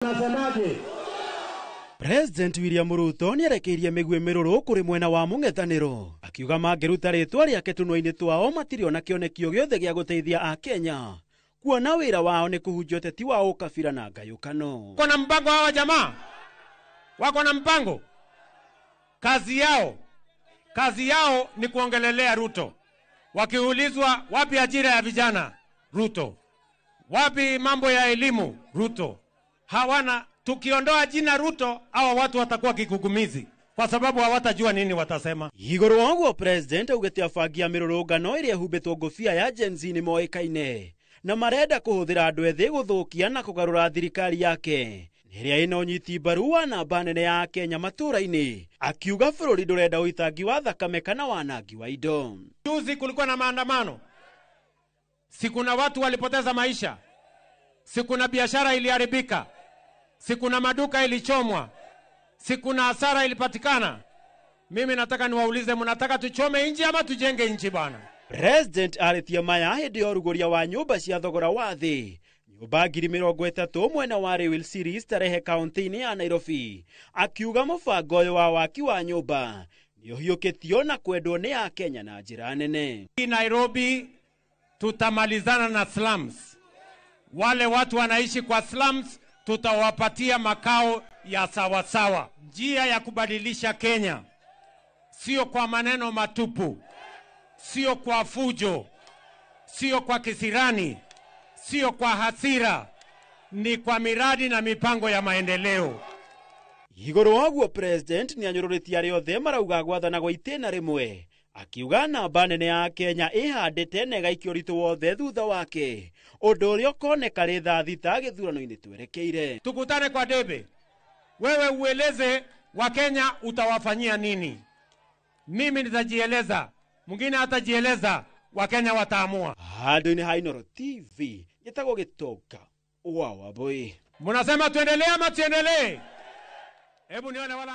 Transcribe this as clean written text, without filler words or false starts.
Nasemaje? President William Ruto nĩerekeirie mĩguĩ mĩrũrũ kũrĩ mwena wa mũng'ethanĩro, akiuga mangĩruta rĩtwa rĩake tũnua-inĩ twao matirĩ ona kĩoneki o gĩothe gĩa gũteithia Akenya kuona wĩra wao nĩ kũhunjia ũteti wa ũkabira na ngayũkano. Wako na mpango hawa jamaa, wako na mpango. Kazi yao ni kuongelelea Ruto. Wakiulizwa wapi ajira ya vijana, Ruto. Wapi mambo ya elimu, Ruto. Hawana. Tukiondoa jina Ruto, hawa watu watakuwa kigugumizi, kwa sababu hawatajua nini watasema. Igũrũ wa ũguo, president augĩte abangi a mĩrũrũngano ĩrĩa ĩhumbĩtwo ngũbia ya Gen Z nĩ moĩkaine na marenda kũhũthĩra andũ ethĩ gũthũkia na kũgarũra thirikari yake ĩrĩa ĩna ũnyiti mbaru wa namba nene ya Kenya matũũra-inĩ, akiuga bũrũri ndũrenda ũitangi wa thakame kana wanangi wa indo. Juzi kulikuwa na maandamano, si kuna watu walipoteza maisha, si kuna biashara iliharibika, si kuna maduka ilichomwa, si kuna hasara ilipatikana. Mimi nataka niwaulize, mnataka tuchome nchi ama tujenge nchi bwana? President arĩtie maya hĩndĩ ya ũrugũria wa nyũmba cia thogora wa thĩ, nyũmba 30,000 mwena wa Railway Series Starehe kaunti-inĩ ya Nairobi, akiuga mũbango ũyũ wa waki wa nyũmba nĩ ũhiũkĩtio na kwendwo nĩ Akenya na njĩra nene. Hii Nairobi tutamalizana na slums. Wale watu wanaishi kwa slums tutawapatia makao ya sawasawa. Njia ya kubadilisha Kenya sio kwa maneno matupu, sio kwa fujo, sio kwa kisirani, sio kwa hasira, ni kwa miradi na mipango ya maendeleo. Igũrũ wa ũguo, president nĩ anyũrũrĩtie arĩa othe marauga gwathana gwa itĩna rĩmwe, akiuga namba nene ya Kenya ĩhandĩte na ĩgaikia ũritũ wothe thutha wake, ũndũ ũrĩa ũkoneka rĩ thaa 6 gĩthurano-inĩ twerekeire. Tukutane kwa debe, wewe ueleze Wakenya utawafanyia nini. Mimi nitajieleza, mwingine hatajieleza, Wakenya wataamua. Handũ-inĩ ha Inooro TV, njĩtagwo Gĩtonga wa Wambũi. Mnasema tuendelee ama tuendelee? Hebu nione wala